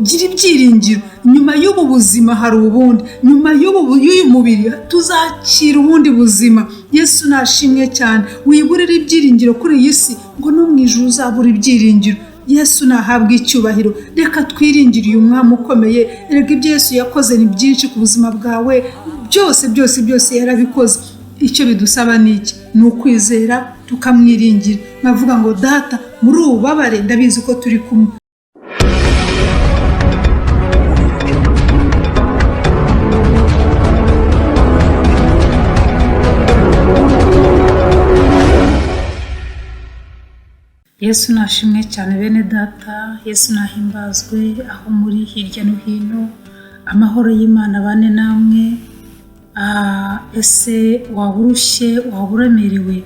Gira ibyiringiro, nyuma y'ubu buzima hari ubundi, nyuma y'uyu mubiri tuzakira ubundi buzima. Yesu nashimwe cyane. Wiburire ibyiringiro kuri iyi si ngo no mu ijuru uzabura ibyiringiro. Yesu nahabwa icyubahiro. Reka twiringire uyu mwami ukomeye. Erega ibyo Yesu yakoze ni byinshi ku buzima bwawe, byose byose byose yarabikoze. Icyo bidusaba ni iki? Ni ukwizera tukamwiringira. Nkavuga ngo Data, muri ubu bubabare ndabizi ko turi kumwe. Yesu nashimwe cyane bene Data, Yesu nahimbazwe aho muri hirya no hino, amahoro y'Imana abane namwe. Ese waba urushye, waba uremerewe?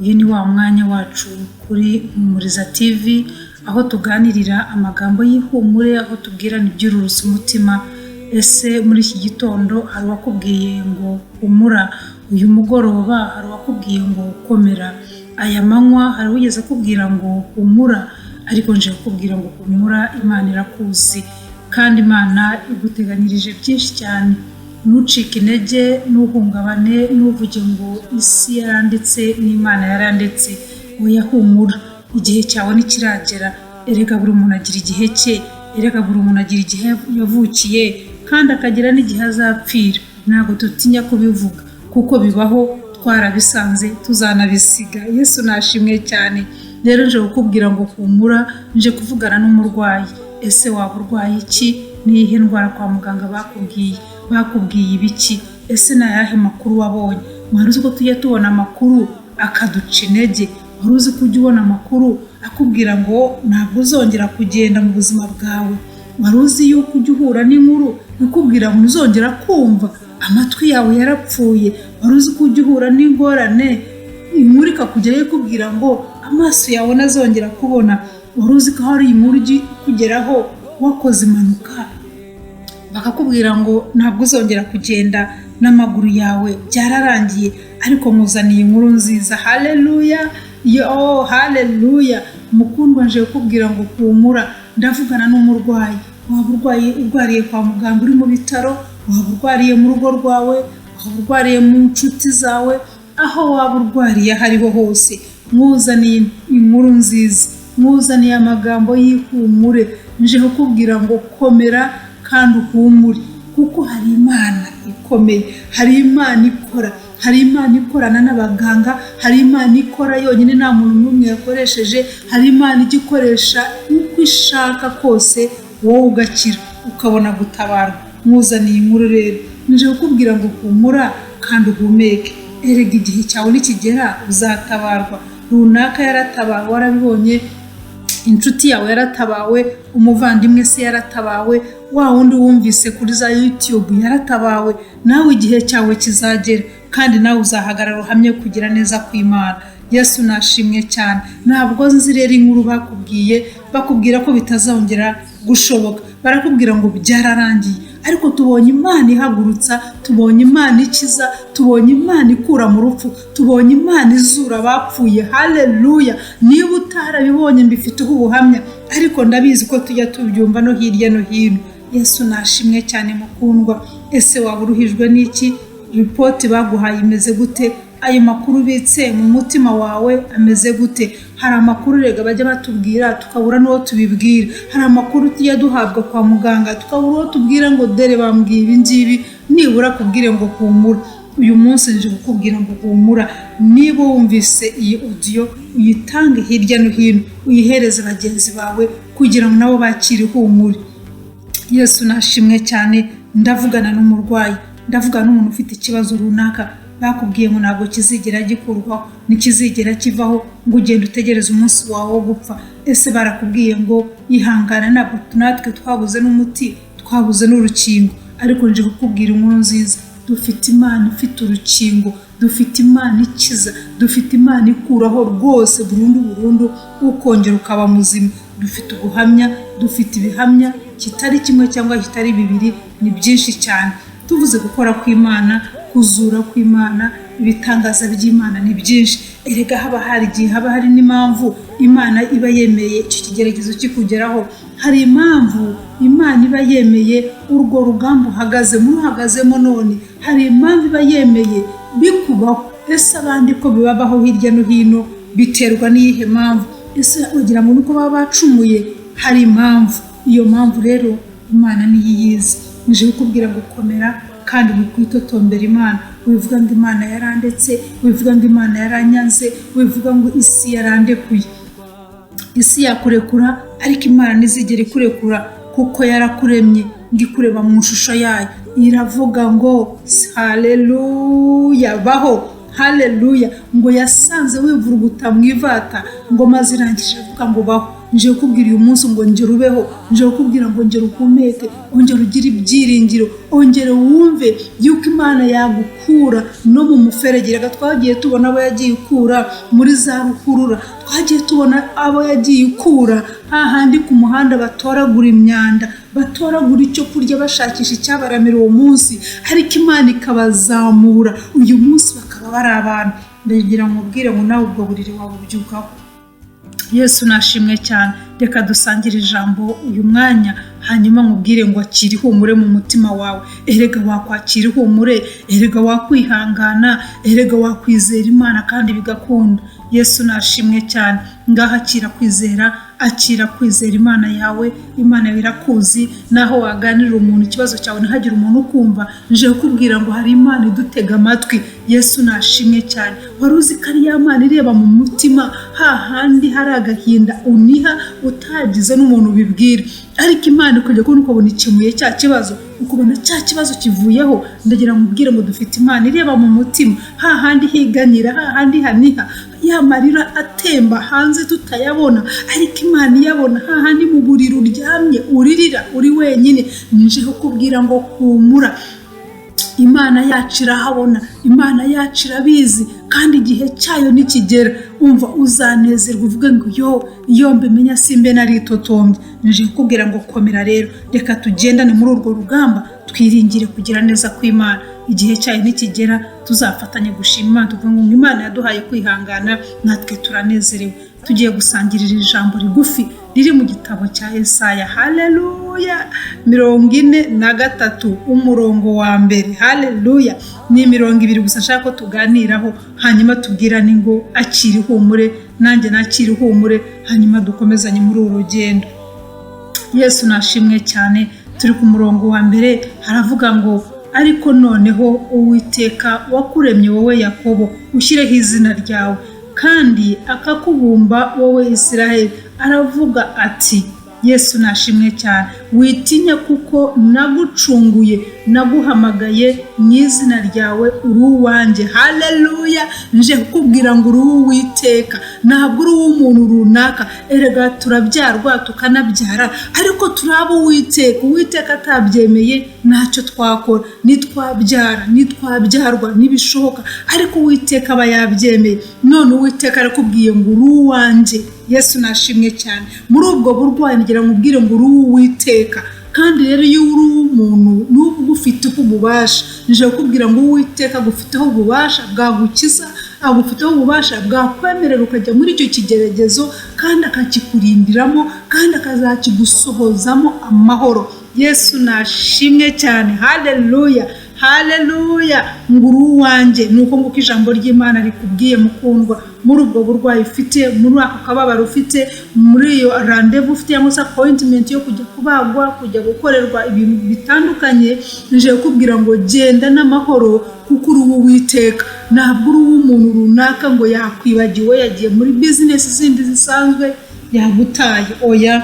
Uyu ni wa mwanya wacu kuri Mpumuriza TV, aho tuganirira amagambo y'ihumure, aho tubwirana ibyururutsa umutima. Ese muri iki gitondo hari uwakubwiye ngo humura? Uyu mugoroba hari uwakubwiye ngo komera? Aya manywa hari uwigeze akubwira ngo humura? Ariko nje kukubwira ngo humura, Imana irakuzi kandi Imana iguteganyirije byinshi cyane. Ntucike intege, ntuhungabane, ntuvuge ngo isi yaranditse n'Imana yaranditse. Oya, humura, igihe cyawe ntikiragera. Erega buri muntu agira igihe cye, erega buri muntu agira igihe yavukiye kandi akagira n'igihe azapfira. Ntabwo dutinya kubivuga kuko bibaho, twarabisanze tuzanabisiga. Yesu nashimwe cyane. Rero nje kukubwira ngo humura, nje kuvugana n'umurwayi. Ese waba urwaye iki? Ni iyihe ndwara kwa muganga bakubwiye? Bakubwiye ibiki? Ese ni ayahe makuru wabonye? Wari uzi ko tujya tubona amakuru akaduca intege? Wari uzi ko ujya ubona amakuru akubwira ngo ntabwo uzongera kugenda mu buzima bwawe? Wari uzi yuko ujya uhura n'inkuru ikubwira ngo ntuzongera kumva, amatwi yawe yarapfuye? Wari uzi ko ujya uhura n'ingorane, inkuru ikakugeraho ikubwira ngo amaso yawe ntazongera kubona? Wari uzi ko hari inkuru ijya ikugeraho wakoze impanuka, bakakubwira ngo ntabwo uzongera kugenda n'amaguru yawe, byararangiye? Ariko muzaniye inkuru nziza. Haleluya, yo haleluya. Mukundwa, nje kukubwira ngo humura. Ndavugana n'umurwayi. Waba urwaye, urwariye kwa muganga, uri mu bitaro, waba urwariye mu rugo rwawe, waba urwariye mu nshuti zawe, aho waba urwariye aho ariho hose, mwuzaniye inkuru nziza, mwuzaniye amagambo y'ihumure. Nje kukubwira ngo komera kandi uhumure, kuko hari Imana ikomeye, hari Imana ikora, hari Imana ikorana n'abaganga, hari Imana ikora yonyine nta muntu n'umwe yakoresheje, hari Imana ijya ikoresha uko ishaka kose, wowe ugakira ukabona gutabarwa. Mwuzaniye inkuru rero, nje kukubwira ngo humura kandi uhumeke. Erega igihe cyawe nikigera uzatabarwa. Runaka yaratabawe, warabibonye, inshuti yawe yaratabawe, umuvandimwe se yaratabawe, wa wundi wumvise kuri za YouTube yaratabawe. Nawe igihe cyawe kizagera kandi nawe uzahagarara uhamye kugira neza kw'Imana. Yesu nashimwe cyane. Ntabwo nzi rero inkuru bakubwiye, bakubwira ko bitazongera gushoboka, barakubwira ngo byararangiye. Ariko tubonye Imana ihagurutsa, tubonye Imana ikiza, tubonye Imana ikura mu rupfu, tubonye Imana izura abapfuye. Haleluya. Niba utarabibonye mbifiteho ubuhamya, ariko ndabizi ko tujya tubyumva no hirya no hino. Yesu nashimwe cyane mukundwa. Ese waba uruhijwe n'iki? Ripoti baguhaye imeze gute? Ayo makuru ubitse mu mutima wawe ameze gute? Hari amakuru rega bajya batubwira tukabura n'uwo tubibwira. Hari amakuru tujya duhabwa kwa muganga tukabura uwo tubwira ngo dore bambwiye ibi ngibi, nibura akubwire ngo humura. Uyu munsi nje kukubwira ngo humura. Niba wumvise iyi audio, uyitange hirya no hino, uyihereze bagenzi bawe kugira ngo nabo bakire ihumure. Yesu nashimwe cyane. Ndavugana n'umurwayi, ndavugana n'umuntu ufite ikibazo runaka bakubwiye ngo ntabwo kizigera gikurwaho, ntikizigera kivaho, ngo ugende utegereze umunsi wawe wo gupfa. Ese barakubwiye ngo ihangane, ntabwo natwe twabuze n'umuti, twabuze n'urukingo? Ariko nje kukubwira inkuru nziza. Dufite Imana ifite urukingo, dufite Imana ikiza, dufite Imana ikuraho rwose burundu burundu, ukongera ukaba muzima. Dufite ubuhamya, dufite ibihamya kitari kimwe cyangwa kitari bibiri, ni byinshi cyane. Tuvuze gukora kw'Imana, kuzura kw'Imana, ibitangaza by'Imana ni byinshi. Erega haba hari igihe, haba hari n'impamvu Imana iba yemeye icyo kigeragezo kikugeraho. Hari impamvu Imana iba yemeye urwo rugamba uhagazemo, uruhagazemo none. Hari impamvu iba yemeye bikubaho. Ese abandi ko bibabaho hirya no hino, biterwa n'iyihe mpamvu? Ese wagira ngo nuko baba bacumuye? Hari impamvu. Iyo mpamvu rero Imana niyo iyizi. Nje kukubwira ngo komera kandi wikwitotombera Imana. Wivuga ngo Imana yarandetse, wivuga ngo Imana yaranyanze, wivuga ngo isi yarandekuye. Isi yakurekura, ariko Imana ntizigera ikurekura, kuko yarakuremye ngo ikureba mu ishusho yayo. Iravuga ngo haleluya, baho, haleluya. Ngo yasanze wivuruguta mu ivata, ngo maze irangije avuga ngo baho. Nje kukubwira uyu munsi ngo ngera ubeho. Nje kukubwira ngo ngera uhumeke, ongera ugire ibyiringiro, ongera wumve yuko Imana yagukura no mu muferege. Reka twagiye tubona abo yagiye ikura muri za ruhurura, twagiye tubona abo yagiye ikura hahandi ku muhanda batoragura imyanda, batoragura icyo kurya, bashakisha icyabaramira uwo munsi, ariko Imana ikabazamura, uyu munsi bakaba bari abantu. Ndagira ngo mubwire ngo nawe ubwo buriri wabubyukaho. Yesu nashimwe cyane. Reka dusangire ijambo uyu mwanya, hanyuma nkubwire ngo akira ihumure mu mutima wawe. Erega wakwakira ihumure, erega wakwihangana, erega wakwizera Imana kandi bigakunda. Yesu nashimwe cyane. Ngaho akira kwizera, akira kwizera Imana yawe. Imana yawe irakuzi. Naho waganirira umuntu ikibazo cyawe ntihagire umuntu ukumva, nje kukubwira ngo hari Imana idutega amatwi. Yesu nashimwe cyane. Wari uzi ko ari ya Mana ireba mu mutima, hahandi hari agahinda uniha utagize n'umuntu ubibwira, ariko Imana ukajya kubona ukabona ikemuye cya kibazo, ukabona cya kibazo kivuyeho? Ndagira ngo ubwire ngo dufite Imana ireba mu mutima, hahandi higanyira, hahandi haniha, ya marira atemba hanze tutayabona, ariko Imana iyabona, hahandi mu buriri uryamye uririra uri wenyine. Nje kukubwira ngo humura, Imana yacu irahabona, Imana yacu irabizi, kandi igihe cyayo nikigera, umva, uzanezerwa uvuge ngo yo, iyo mbimenya simbe naritotombye. Nje kukubwira ngo komera rero, reka tugendane muri urwo rugamba, twiringire kugira neza kw'Imana. Igihe cyayo nikigera tuzafatanye gushima Imana, tuvuge ngo Imana yaduhaye kwihangana, natwe turanezerewe. Tugiye gusangirira ijambo rigufi riri mu gitabo cya Yesaya, haleluya, 43, umurongo wa mbere. Haleluya. Ni imirongo ibiri gusa nshaka ko tuganiraho, hanyuma tubwirane ngo akira ihumure, nanjye nakira ihumure, hanyuma dukomezanye muri uru rugendo. Yesu nashimwe cyane. Turi ku murongo wa mbere, haravuga ngo: "Ariko noneho Uwiteka wakuremye wowe Yakobo, ushyireho izina ryawe, kandi akakubumba wowe Israheli, aravuga ati", Yesu nashimwe cyane, "witinya kuko nagucunguye, naguhamagaye mu izina ryawe, uri uwanjye." Haleluya. Nje kukubwira ngo uri uw'Uwiteka, ntabwo uri uw'umuntu runaka. Erega turabyarwa tukanabyara, ariko turi ab'Uwiteka. Uwiteka atabyemeye ntacyo twakora, nitwabyara, nitwabyarwa, ntibishoboka, ariko Uwiteka aba yabyemeye. None Uwiteka arakubwiye ngo uri uwanjye. Yesu nashimwe cyane. Muri ubwo burwayi ngira ngo ubwire ngo uri uw'Uwiteka. Kandi rero iyo uri uw'umuntu n'ubwo ufiteho ububasha, nje kukubwira ngo Uwiteka agufiteho ububasha bwagukiza, agufiteho ububasha bwakwemerera ukajya muri icyo kigeragezo, kandi akakikurindiramo, kandi akazakigusohozamo amahoro. Yesu nashimwe cyane. Haleluya, haleluya. Ngo uri uwanjye. Ni uko nguko ijambo ry'Imana rikubwiye, mukundwa. Muri ubwo burwayi ufite, muri ako kababaro ufite, muri iyo rendez-vous ufite cyangwa se appointment yo kujya kubagwa, kujya gukorerwa ibintu bitandukanye, nje kukubwira ngo genda n'amahoro, kuko uri uw'Uwiteka, ntabwo uri uw'umuntu runaka ngo yakwibagiwe, yagiye muri business zindi zisanzwe, yagutaye. Oya,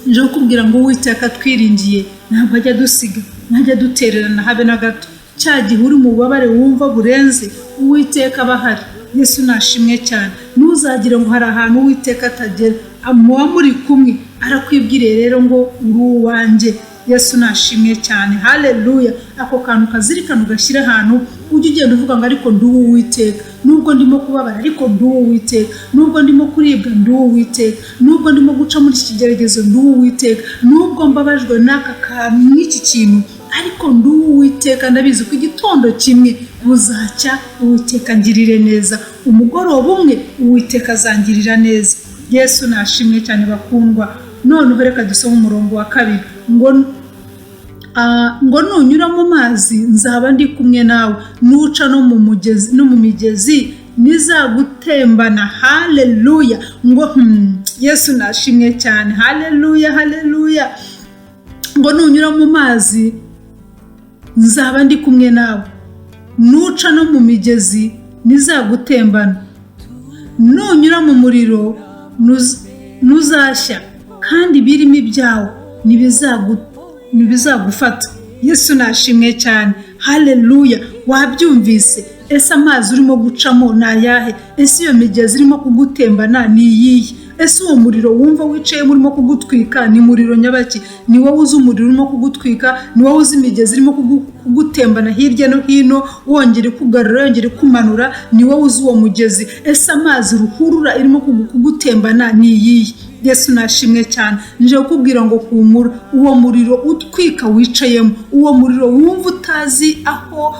nje kukubwira ngo Uwiteka twiringiye ntabwo ajya adusiga, ntajya adutererana habe na gato. Cya gihe uri mu bubabare wumva burenze, Uwiteka aba ahari. Yesu nashimwe cyane. Ntuzagire ngo hari ahantu Uwiteka atagera, muba muri kumwe. Arakwibwiriye rero ngo uri uwanjye. Yesu nashimwe cyane. Haleluya. Ako kantu kazirikana, ugashyira ahantu, ujye ugenda uvuga ngo ariko ndi uw'Uwiteka, nubwo ndimo kubabara ariko ndi uw'Uwiteka, nubwo ndimo kuribwa ndi uw'Uwiteka, nubwo ndimo guca muri iki kigeragezo ndi uw'Uwiteka, nubwo mbabajwe n'aka kantu n'iki kintu ariko ndi uw'Uwiteka. Ndabizi ko igitondo kimwe buzacya, Uwiteka ngirire neza, umugoroba umwe Uwiteka azangirira neza. Yesu nashimwe cyane, bakundwa. Noneho reka dusome umurongo wa kabiri ngo Ngo nunyura mu mazi nzaba ndi kumwe nawe, nuca no mu mugezi, no mu migezi nizagutembana. Haleluya! Ngo Yesu nashimwe cyane. Haleluya, haleluya! Ngo nunyura mu mazi nzaba ndi kumwe nawe, nuca no mu migezi ntizagutembana, nunyura mu muriro ntuzashya, kandi ibirimi byawo ntibizagufata. Yesu nashimwe cyane. Haleluya! Wabyumvise? Ese amazi urimo gucamo ni ayahe? Ese iyo migezi irimo kugutembana ni iyihe? Ese uwo muriro wumva wicayemo urimo kugutwika ni muriro nyabaki? Ni wowe uzi umuriro urimo kugutwika, ni wowe uzi imigezi irimo kugutembana hirya no hino, wongera ikugarura, yongera ikumanura. Ni wowe uzi uwo mugezi. Ese amazi ruhurura irimo kugutembana ni iyihe? Yesu nashimwe cyane. Nje kukubwira ngo humura. Uwo muriro utwika wicayemo, uwo muriro wumva utazi aho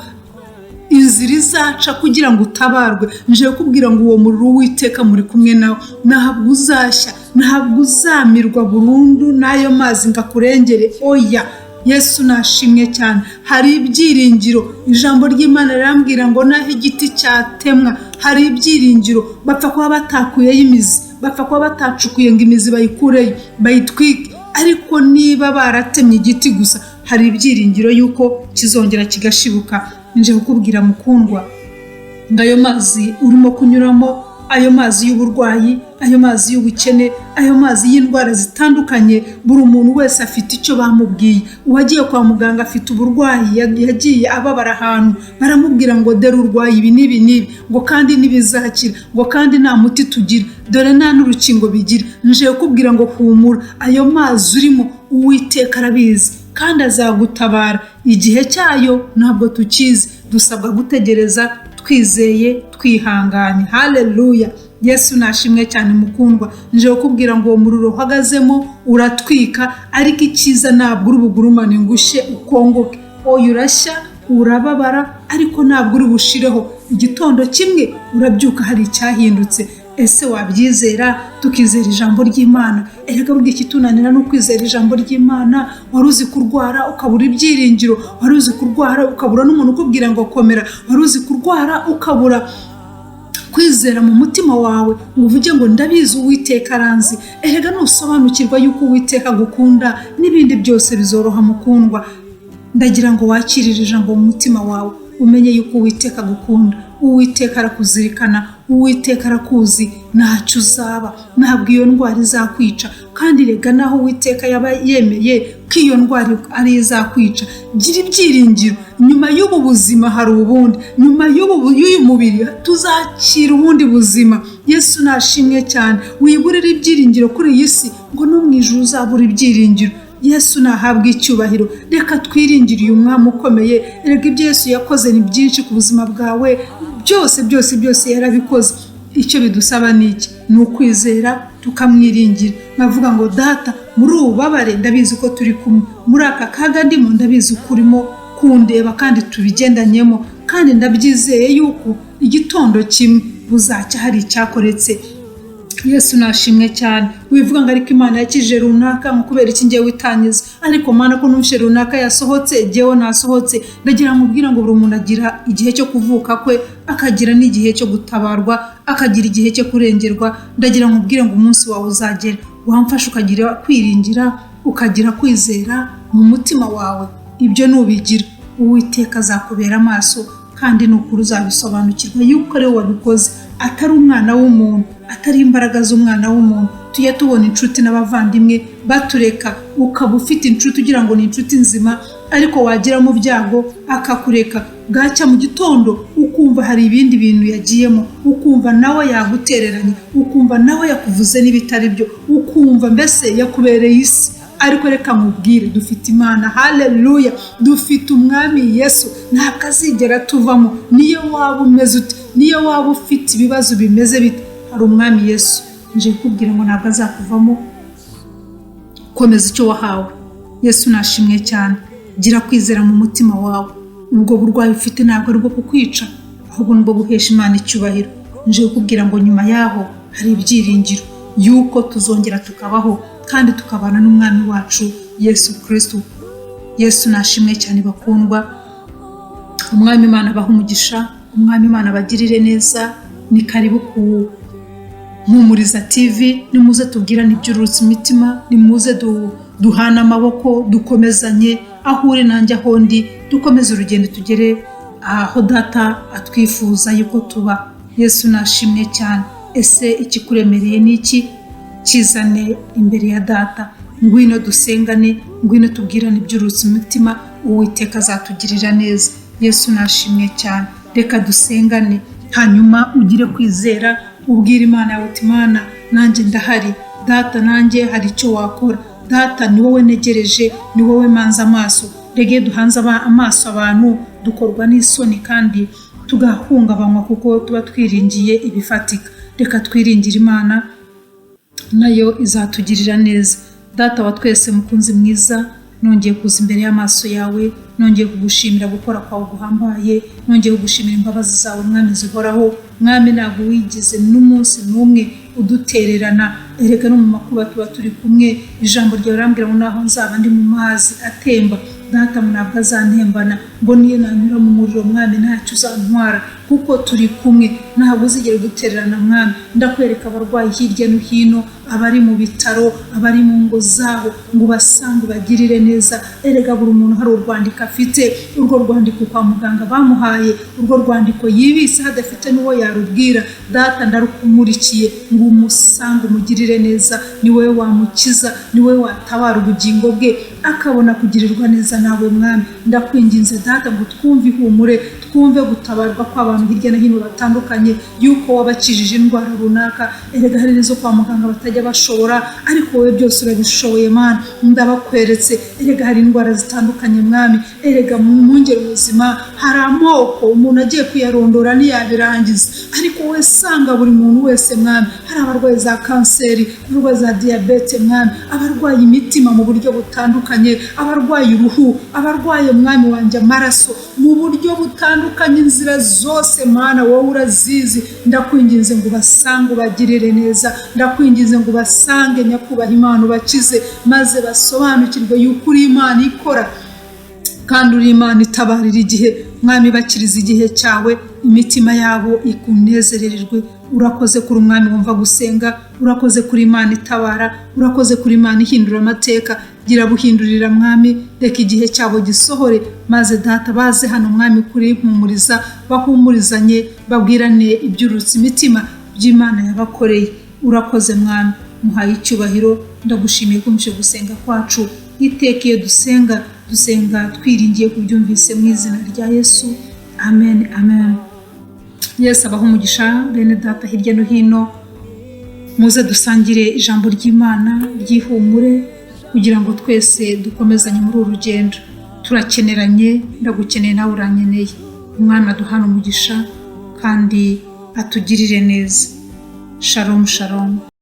inzira izaca kugira ngo utabarwe, nje kukubwira ngo uwo muriro Uwiteka muri kumwe nawe. Ntabwo uzashya, ntabwo uzamirwa burundu n'ayo mazi ngo akurengere. Oya, Yesu nashimwe cyane. Hari ibyiringiro. Ijambo ry'Imana rirambwira ngo naho igiti cyatemwa hari ibyiringiro. Bapfa kuba batakuyeyo imizi, bapfa kuba batacukuye ngo imizi bayikureyo bayitwike, ariko niba baratemye igiti gusa hari ibyiringiro yuko kizongera kigashibuka. Nje kukubwira mukundwa ngo ayo mazi urimo kunyuramo, ayo mazi y'uburwayi, ayo mazi y'ubukene, ayo mazi y'indwara zitandukanye, buri muntu wese afite icyo bamubwiye. Uwagiye kwa muganga afite uburwayi, yagiye ababara ahantu, baramubwira ngo dore urwaye ibi n'ibi n'ibi, ngo kandi ntibizakira, ngo kandi nta muti tugira, dore nta n'urukingo bigira. Nje kukubwira ngo humura, ayo mazi urimo Uwiteka arabizi kandi azagutabara. Igihe cyayo ntabwo tukizi, dusabwa gutegereza twizeye, twihanganye. Haleluya! Yesu nashimwe cyane. Mukundwa, nje kukubwira ngo uwo muriro uhagazemo uratwika, ariko icyiza ntabwo uri bugurumane ngo ushye ukongoke. Oya, urashya, urababara, ariko ntabwo uri bushireho. Igitondo kimwe urabyuka hari icyahindutse. Ese wabyizera tukizera ijambo ry'Imana? Erega burya ikitunanira ni ukwizera ijambo ry'Imana. Wari uzi kurwara ukabura ibyiringiro, wari uzi kurwara ukabura n'umuntu ukubwira ngo komera, wari uzi kurwara ukabura kwizera mu mutima wawe ngo uvuge ngo ndabizi Uwiteka aranzi. Erega nusobanukirwa yuko Uwiteka agukunda, n'ibindi byose bizoroha. Mukundwa, ndagira ngo wakirire ijambo mu mutima wawe, umenye yuko Uwiteka agukunda, Uwiteka arakuzirikana, Uwiteka arakuzi. Ntacyo uzaba, ntabwo iyo ndwara izakwica. Kandi rega naho Uwiteka yaba yemeye ko iyo ndwara ari izakwica, gira ibyiringiro. Nyuma y'ubu buzima hari ubundi, nyuma y'uyu mubiri tuzakira ubundi buzima. Yesu nashimwe cyane. Wiburire ibyiringiro kuri iyi si ngo no mu ijuru uzabura ibyiringiro. Yesu nahabwa icyubahiro. Reka twiringire uyu mwami ukomeye. Erega ibyo Yesu yakoze ni byinshi ku buzima bwawe, byose byose byose yarabikoze. Icyo bidusaba ni iki? Ni ukwizera tukamwiringira. Nkavuga ngo Data, muri ubu bubabare ndabizi ko turi kumwe, muri aka kaga ndimo ndabizi ko urimo kundeba kandi tubigendanyemo, kandi ndabyizeye yuko igitondo kimwe buzacya hari icyakoretse. Yesu nashimwe cyane. Wivuga ngo ariko Imana yakije runaka, ngo kubera iki ngewe itangiza? Ariko Mana, ko numvise runaka yasohotse, jyewe nasohotse? Ndagira ngo ubwire ngo buri muntu agira igihe cyo kuvuka kwe, akagira n'igihe cyo gutabarwa, akagira igihe cyo kurengerwa. Ndagira ngo ubwire ngo umunsi wawe uzagera. Wamfasha ukagira kwiringira, ukagira kwizera mu mutima wawe. Ibyo nubigira, Uwiteka azakubera amaso, kandi ni ukuri uzabisobanukirwa yuko ari we wabikoze, atari umwana w'umuntu, atari imbaraga z'umwana w'umuntu. Tujya tubona inshuti n'abavandimwe batureka. Ukaba ufite inshuti ugira ngo ni inshuti nzima, ariko wagera mu byago akakureka. Bwacya mu gitondo ukumva hari ibindi bintu yagiyemo, ukumva nawe yagutereranye, ukumva nawe yakuvuze n'ibitari byo, ukumva mbese yakubereye isi. Ariko reka nkubwire, dufite Imana. Haleluya! Dufite Umwami Yesu, ntabwo azigera tuvamo. Niyo waba umeze ute, niyo waba ufite ibibazo bimeze bite, hari Umwami Yesu. Nje kukubwira ngo ntabwo azakuvamo. Komeza icyo wahawe. Yesu nashimwe cyane. Gira kwizera mu mutima wawe. Ubwo burwayi ufite ntabwo ari ubwo kukwica, ahubwo ni ubwo guhesha Imana icyubahiro. Nje kukubwira ngo nyuma yaho hari ibyiringiro yuko tuzongera tukabaho kandi tukabana n'Umwami wacu Yesu Kirisitu. Yesu nashimwe cyane bakundwa. Umwami Imana abahe umugisha, Umwami Imana abagirire neza. Ni karibu ku Mpumuriza TV, nimuze tubwirane ibyururutsa imitima, nimuze duhane amaboko, dukomezanye, aho uri nanjye aho ndi, dukomeze urugendo tugere aho Data atwifuza yuko tuba. Yesu nashimwe cyane. Ese ikikuremereye ni iki? Kizane imbere ya Data. Ngwino dusengane, ngwino tubwirane ibyururutsa imitima, Uwiteka azatugirira neza. Yesu nashimwe cyane. Reka dusengane, hanyuma ugire kwizera, ubwire Imana yawe uti: "Imana, nanjye ndahari. Data, nanjye hari icyo wakora. Data, ni wowe ntegereje, ni wowe manza amaso." Rege duhanze amaso abantu, dukorwa n'isoni kandi tugahungabanywa kuko tuba twiringiye ibifatika. Reka twiringire Imana, nayo izatugirira neza. Data wa twese, mukunzi mwiza, nongeye kuza imbere y'amaso yawe, nongeye kugushimira gukora kwawe guhambaye, nongeye kugushimira imbabazi zawe, Mwami, zihoraho. Mwami, ntabwo wigeze n'umunsi n'umwe udutererana. Erega no mu makuba tuba turi kumwe. Ijambo ryawe rirambwira ngo naho nzaba ndi mu mazi atemba, Data ntabwo azantembana, ngo niyo nanyura mu muriro, Mwami, ntacyo uzantwara kuko turi kumwe. Ntabwo uzigera udutererana, Mwami. Ndakwereka abarwayi hirya no hino, abari mu bitaro, abari mu ngo zabo, ngo ubasange, ubagirire neza. Erega buri muntu hari urwandiko afite, urwo rwandiko kwa muganga bamuhaye, urwo rwandiko yibitse hadafite n'uwo yarubwira. Data, ndarukumurikiye ngo umusange, umugirire neza. Ni wowe wamukiza, ni wowe watabara ubugingo bwe akabona kugirirwa neza nawe, Mwami. Ndakwinginze Data ngo twumve ihumure, twumve gutabarwa kw'abantu hirya no hino batandukanye, yuko wabakijije indwara runaka. Erega hari n'izo kwa muganga batajya bashobora, ariko wowe byose urabishoboye. Mana, ndabakweretse. Erega hari indwara zitandukanye, Mwami. Erega mu ngeri ubuzima hari amoko, umuntu agiye kuyarondora ntiyabirangiza, ariko wowe sanga buri muntu wese, Mwami. Hari abarwayi za kanseri, abarwayi za diyabete, Mwami, abarwaye imitima mu buryo butandukanye, abarwaye uruhu, abarwaye, Mwami wanjye, amaraso mu buryo butandukanye. Inzira zose, Mana, wowe urazizi. Ndakwinginze ngo ubasange, ubagirire neza. Ndakwinginze ngo ubasange, Nyakubahwa Imana, ubakize, maze basobanukirwe yuko uri Imana ikora kandi uri Imana itabarira igihe. Mwami, bakiriza igihe cyawe, imitima yabo ikunezerererwe. Urakoze kuri Umwami wumva gusenga, urakoze kuri Imana itabara, urakoze kuri Imana ihindura amateka. Gira buhindurira, Mwami, reka igihe cyabo gisohore, maze Data baze hano, Mwami, kuri Mpumuriza, bahumurizanye, babwirane ibyurutse imitima by'Imana yabakoreye. Urakoze Mwami, muhaye icyubahiro. Ndagushimiye ko gusenga kwacu. Iteka iyo dusenga, dusenga twiringiye kubyumvise, mu izina rya Yesu, amen, amen. Yesu abaha umugisha, bene Data hirya no hino. Muze dusangire ijambo ry'Imana ry'ihumure kugira ngo twese dukomezanye muri uru rugendo. Turakeneranye, ndagukeneye nawe urankeneye. Umwami aduhane umugisha kandi atugirire neza. Shalom, shalom.